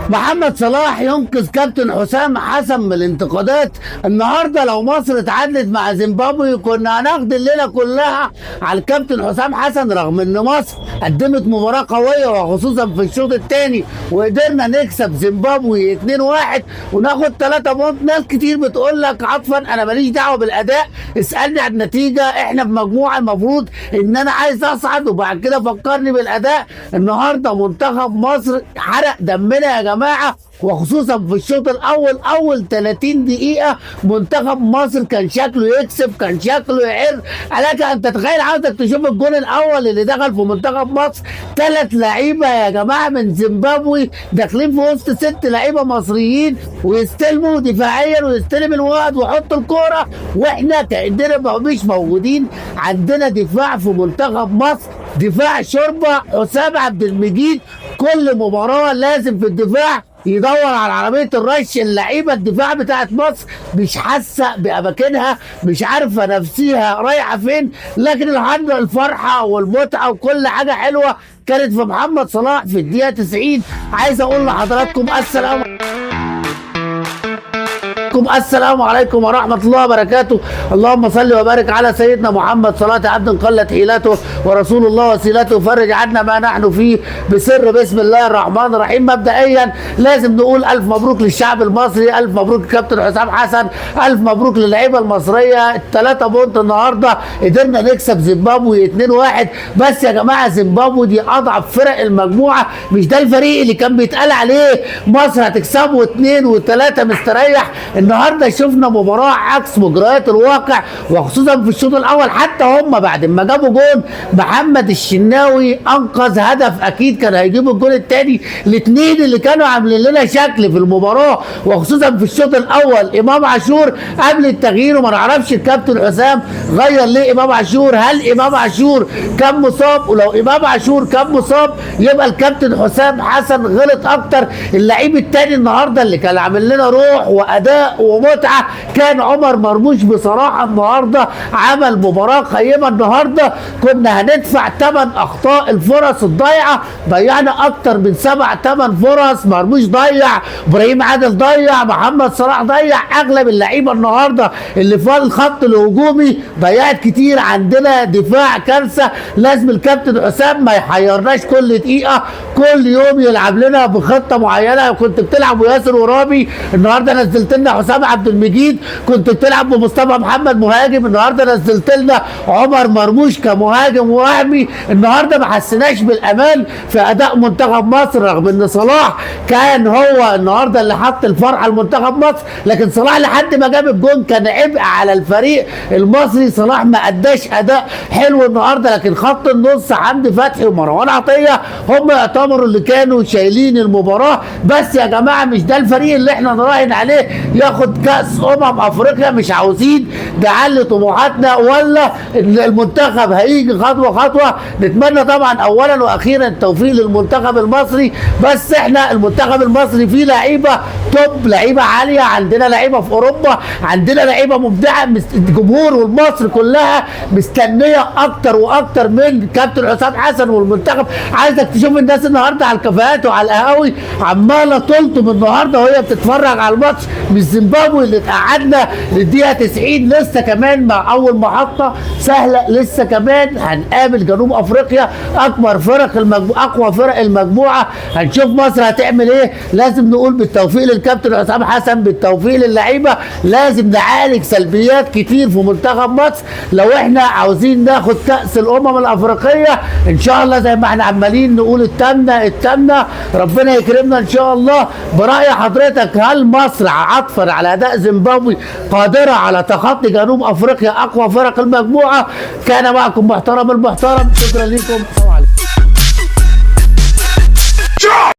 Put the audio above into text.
محمد صلاح ينقذ كابتن حسام حسن من الانتقادات. النهارده لو مصر اتعادلت مع زيمبابوي كنا هناخد الليلة كلها على الكابتن حسام حسن، رغم ان مصر قدمت مباراة قوية وخصوصا في الشوط الثاني وقدرنا نكسب زيمبابوي 2-1 وناخد 3 point. ناس كتير بتقول لك عطفا انا ماليش دعوه بالاداء، اسالني عن النتيجه، احنا في مجموعة المفروض ان انا عايز اصعد وبعد كده فكرني بالاداء. النهارده منتخب مصر حرق دمنا يا جماعة، وخصوصا في الشوط الاول اول 30 دقيقة منتخب مصر كان شكله يكسب، كان شكله يعر. لك ان تتخيل، عاوزك تشوف الجون الاول اللي دخل في منتخب مصر، 3 لعيبة يا جماعة من زيمبابوي داخلين في وسط 6 لعيبة مصريين ويستلموا دفاعيا ويستلم الوقت ويحط الكورة، واحنا كاننا مش موجودين. عندنا دفاع في منتخب مصر، دفاع شوربة. حسام عبد المجيد كل مباراة لازم في الدفاع يدور على عربية الرش. اللعيبة الدفاع بتاعت مصر مش حاسه باماكنها، مش عارفه نفسيها رايحة فين، لكن الحمد لله الفرحة والمتعة وكل حاجة حلوة كانت في محمد صلاح في الدقيقة 90. عايز اقول لحضراتكم السلام عليكم ورحمة الله وبركاته. اللهم صل وبارك على سيدنا محمد، صلاة عبد قلت حيلته ورسول الله وسيلته، فرج عنا ما نحن فيه بسر بسم الله الرحمن الرحيم. مبدئيا لازم نقول ألف مبروك للشعب المصري، ألف مبروك لكابتن حسام حسن، ألف مبروك للعيبة المصرية. ال3 point النهاردة قدرنا نكسب زيمبابوي 2-1. بس يا جماعة زيمبابوي دي أضعف فرق المجموعة، مش ده الفريق اللي كان بيتقال عليه مصر هتكسبه 2 و3 مستريح. النهارده شفنا مباراة عكس مجريات الواقع، وخصوصا في الشوط الاول. حتى هم بعد ما جابوا جون محمد الشناوي انقذ هدف، اكيد كان هيجيبوا الجون الثاني. الاثنين اللي كانوا عاملين لنا شكل في المباراة وخصوصا في الشوط الاول امام عاشور قبل التغيير، وما نعرفش الكابتن حسام غير ليه امام عاشور. هل امام عاشور كان مصاب؟ ولو امام عاشور كان مصاب يبقى الكابتن حسام حسن غلط اكتر. اللعيب الثاني النهارده اللي كان عامل لنا روح واداء ومتعه كان عمر مرموش. بصراحة النهارده عمل مباراة قيمة. النهارده كنا هندفع ثمن اخطاء الفرص الضايعه، ضيعنا اكتر من 7 8 فرص. مرموش ضيع، ابراهيم عادل ضيع، محمد صلاح ضيع، اغلب اللعيبة النهارده اللي في الخط الهجومي ضيعت كتير. عندنا دفاع كارثة، لازم الكابتن حسام ما يحيرناش كل دقيقة كل يوم يلعب لنا بخطه معينة. كنت بتلعب وياسر ورامي، النهارده نزلت لنا حسام عبد المجيد. كنت بتلعب بمصطفى محمد مهاجم، النهارده نزلت لنا عمر مرموش كمهاجم وهمي. النهارده ما حسيناش بالامان في اداء منتخب مصر، رغم ان صلاح كان هو النهارده اللي حط الفرحة لمنتخب مصر، لكن صلاح لحد ما جاب الجون كان عبء على الفريق المصري. صلاح ما اداش اداء حلو النهارده، لكن خط النص حمدي فتحي ومروان عطية هم يعتبروا اللي كانوا شايلين المباراة. بس يا جماعة مش ده الفريق اللي احنا نراهن عليه ياخد كاس افريقيا. مش عاوزين نعلي طموحاتنا ولا المنتخب هيجي خطوة خطوة. نتمنى طبعا اولا واخيرا التوفيق للمنتخب المصري، بس احنا المنتخب المصري فيه لعيبة توب، لعيبة عالية، عندنا لعيبة في اوروبا، عندنا لعيبة مبدعة. الجمهور والمصر كلها مستنيه اكتر واكتر من كابتن حسام حسن والمنتخب. عايزك تشوف الناس النهارده على الكافيهات وعلى القهاوي عماله تلطم النهارده وهي بتتفرج على الماتش. مش زيمبابوي اللي اتقعدنا للدقيقه 90، لسه كمان مع اول محطة سهلة، لسه كمان هنقابل جنوب افريقيا، اكبر فرق المجموعة، اقوى فرق المجموعة. هنشوف مصر هتعمل ايه. لازم نقول بالتوفيق للكابتن حسام حسن، بالتوفيق للعيبة. لازم نعالج سلبيات كتير في منتخب مصر لو احنا عاوزين ناخد كاس الامم الافريقية ان شاء الله. زي ما احنا عمالين نقول التامنه التامنه، ربنا يكرمنا ان شاء الله. براي حضرتك هل مصر عطفا على اداء زيمبابوي قادرة على تخطي جنوب افريقيا اقوى فرق المجموعة؟ كان معكم محترم المحترم، شكرا لكم.